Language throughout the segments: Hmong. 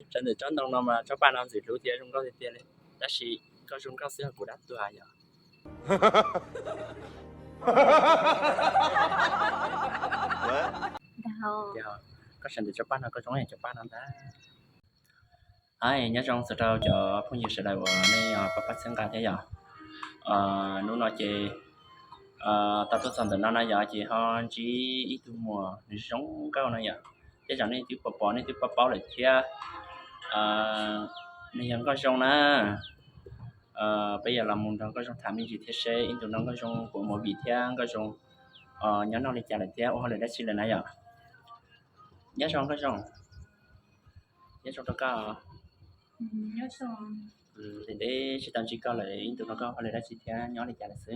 Sawv ntawm tsob ntoo no mas tsob paj no ntxim hlub thiab zoo nkauj tiag tiag li, tab sis koj zoo nkauj xwb kuv dab tuag yom. Koj sawv ntawm tsob paj no koj zoo cov paj no ntag. Nyob zoo txog rau cov phooj ywg sawv daws uas nej pab pab txhawb nqa thiab yom. Hnub no ces tau tuaj txog ntawm no no yom, ces ho ntsib ib tug muam nws zoo nkauj no yom. Tej zaum nej twb pom pom nej twb paub paub lawm thiab. Nws yog Nkauj Zoo na. Peb yuav los mus nrog Nkauj Zoo tham me ntsis thiab seb ib ntus no Nkauj Zoo puas movie thiab Nkauj Zoo nyob noj li cas lawm thiab ua hauj lwm dab tsi lawm na yom. Nyob zoo Nkauj Zoo. Nyob zoo rau koj. Ntev ntev tsis tau ntsib koj lawm, ib ntus no koj ua hauj lwm dab tsi thiab nyob li cas lawm xwb?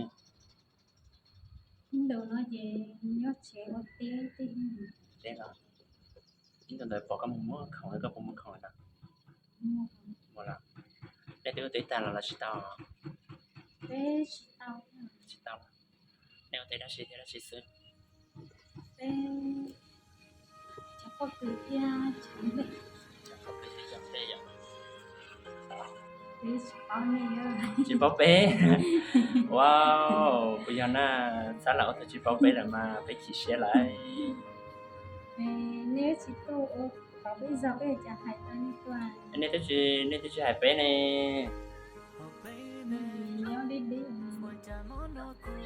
Ib ntus no ces nyob tsev ua teb. Teb los? Ib ntus ntawd pom koj mus muag khoom, koj puas muag khoom lawm? Muag los? Nej twb ua teb tag los los tsis tau? Tsis tau. Tsis tau. Nej ua teb dab tsi thiab dab tsi xwb? Cov pob kws thiab cov nplej. Cov pob kws thiab cov nplej yom. Tsis paub peb. Wow, puas yog na, txhob lam ua tus tsis paub peb lawm mas peb chim siab lawm. Nej tsis tuaj ua, peb zog peb cas hais tau nej tuaj. Nej twb tsis, nej twb tsis hais peb ne. Nyob deb deb.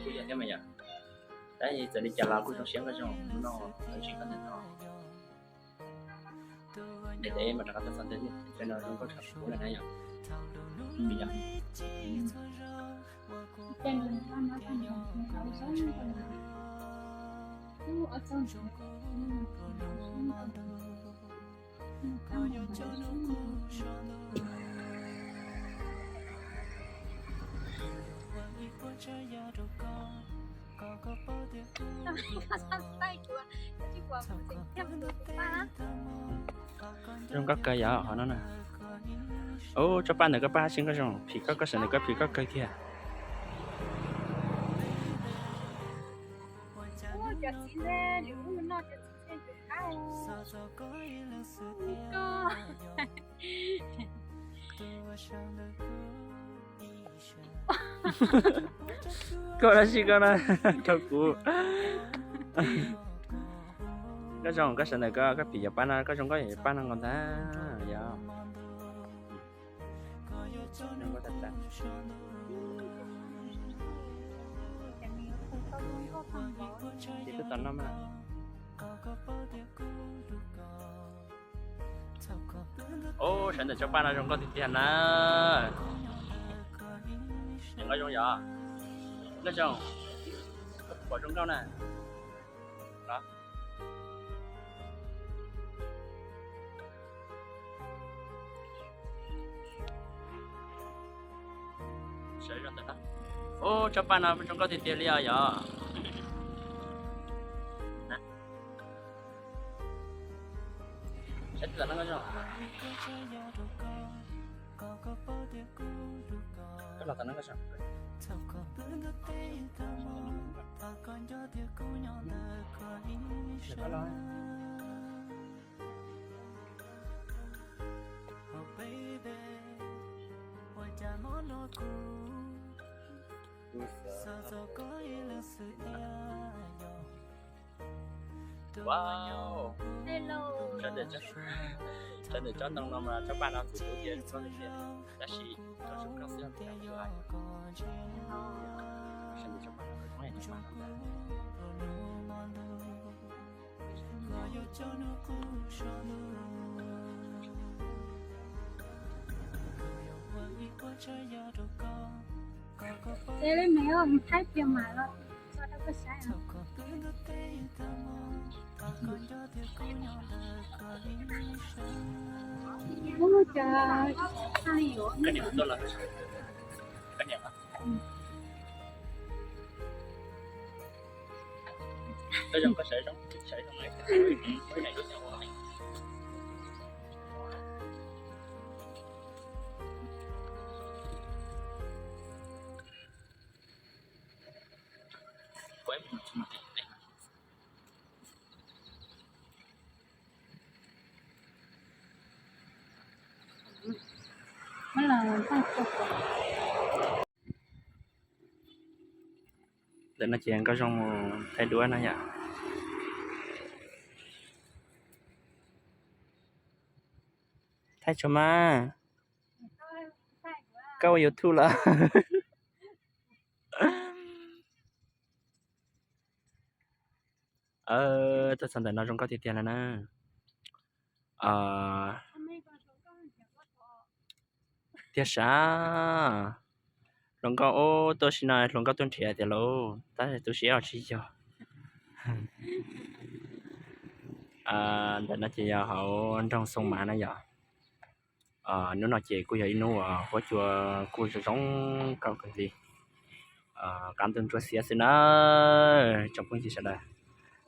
Kuj yog thiab mas yom. Tab sis txawm li cas los kuj zoo siab Nkauj Zoo, hnub no tau ntsib koj ntawm no. Ntev ntev mas rov qab tuaj txog ntawm no zoo nkauj tshaj qub lawm na yom. Vim yog Zoo nkauj kawg yom hov no na. Ub, tsob paj ntawm koj paj hab sib Nkauj Zoo, phim koj koj sawv ntawm koj phim koj kawg kiag. Koj dab tsi koj na, rau kuv. Nkauj Zoo, koj sawv ntawm koj, koj phim cov paj no, koj zoo nkauj cov paj no nkaus ntag yom. Ces twb tau noj mas. Ub, sawv ntawm tsob paj no zoo nkauj tiag tiag na. Nkauj Zoo yom, Nkauj Zoo, pom zoo nkauj na. Ub, tsob paj no zoo nkauj tiag tiag li os yom. Saib twb los no Nkauj Zoo. Koj los tom no Nkauj Zoo. Wow. Sawv ntawm tsob ntoo no mas tsob paj no ntxim hlub tiag zoo nkauj tiag, tab sis koj zoo nkauj xwb kuv dab tuag. Sawv ntawm tsob paj no koj zoo nkauj tiag. Ê, Lê Mèo, Thái Kiều Mã los cho tao có sáng không? Ui, trời ơi, sao vậy? Cái này không tốt lắm. Cái này hả? Ừ. Có dòng có sợi giống, sợi giống này. Cái này giống nhau không? Quán một trăm. Ntawm no ces Nkauj Zoo mus thaij duab no yom. Thaij tso mas, koj ua YouTube los. Tuaj txog ntawm no zoo nkauj tiag tiag lawm na. Tiag sav, hluas nkauj ub, tuaj sim no hluas nkauj tuaj nrhiav tiag lauj, tab sis tu siab os tsis yog. Ntawm no ces yog hauv nroog Xoo Mav na yom. Hnub no ces kuj yog ib hnub uas huab cua kuj zoo zoo nkauj kawg li, qab ntuj ntsuab xiab xwb na. Tsoom phooj ywg sawv daws,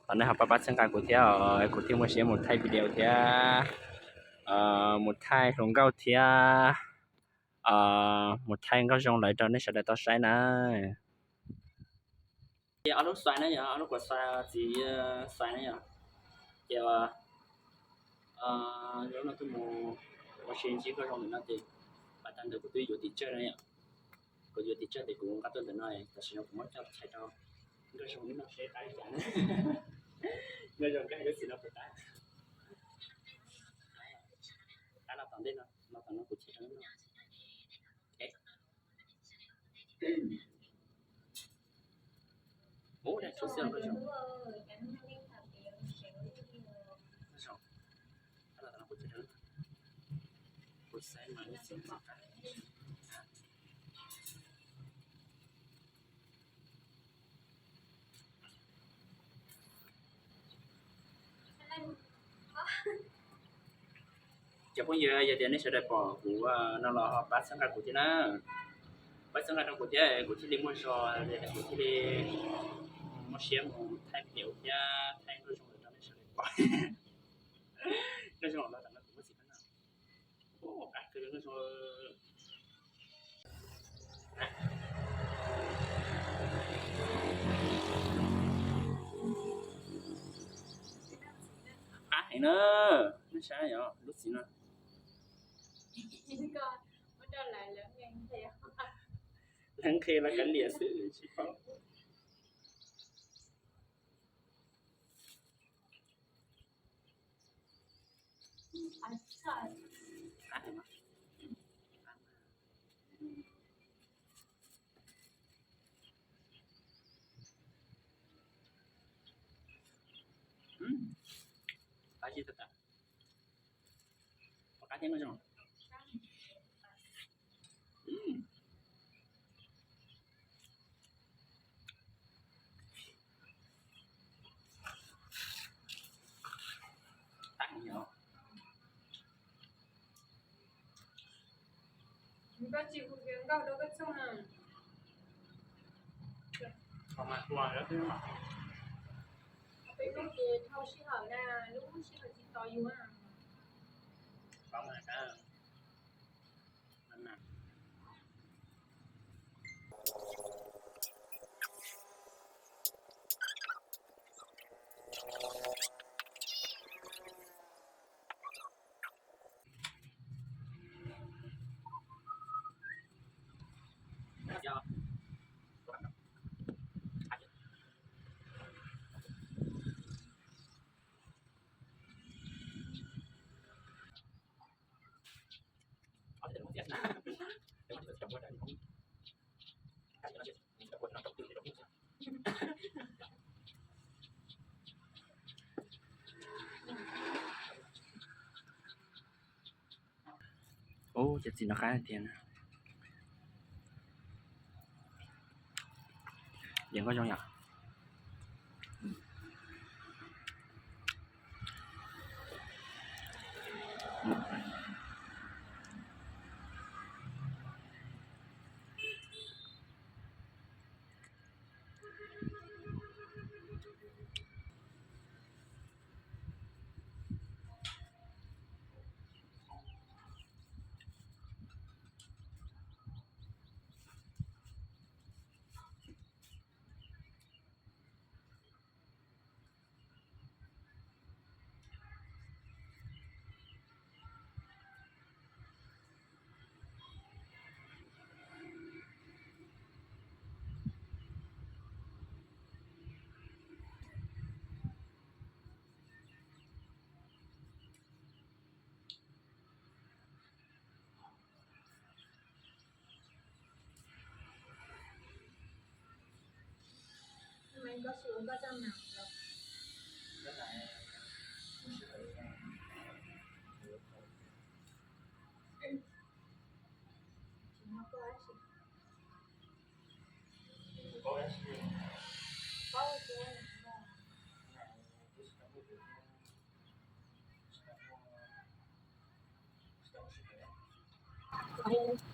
thov nej ho pab pab txhawb nqa kuv thiab os, kuv thiaj muaj siab mus thaij video thiab, mus thaij hluas nkauj thiab, mus thaij Nkauj Zoo lawv rau nej sawv daws tau saib na. Ces ob lub xais na yom, ob lub kuv xais, txiv xais na yom. Ces lub no tuaj mus ua si ntsib Nkauj Zoo ntawm no ces, pas tag ntawd kuv twb yuav tim tsawg na yom. Kuv yuav tim tsawg ces kuv nqa tuaj ntawm no, tam sim no kuv muab coj los thaij rau Nkauj Zoo lub no seb qab li cas na. Nkauj Zoo nkag lub txiv no puas qab. Qab no tom ntej no, no tom no kuv thaij rau lub no. Ub, dab tsuv xwb Nkauj Zoo. Nkauj Zoo, qab no tom no kuv thaij rau lub no. Kuv xaiv mas lub txiv no qab. Cov phooj ywg, yog tias nej sawv daws pom kuv no los ho pab txhawb nqa kuv thiab na. Pab txhawb nqa rau kuv thiab kuv thiaj li muaj zog, kuv thiaj li muaj siab mus thaij video thiab thaij Nkauj Zoo lawv rau nej sawv daws pom. Nkauj Zoo los tam no kuv muab txiv no. Ub, qab kawg li Nkauj Zoo. Qab heev na, nej saib yom, lub txiv no. Lawv nqhis los kav liam xwb tsis paub. Qab tshaj tag. Qab thiab Nkauj Zoo. Qab heev yom. Koj tsis hu Viv Nkauj rau koj txhooj na. Peb Nkauj ces dhau sij hawm na, lub sij hawm tsis tos yus na. Ub, cov txiv no qab tiag na. Yeej koj zoo yom. Koj sim ua koj caj nas los? Tsis nco koj dab tsi? Paub tias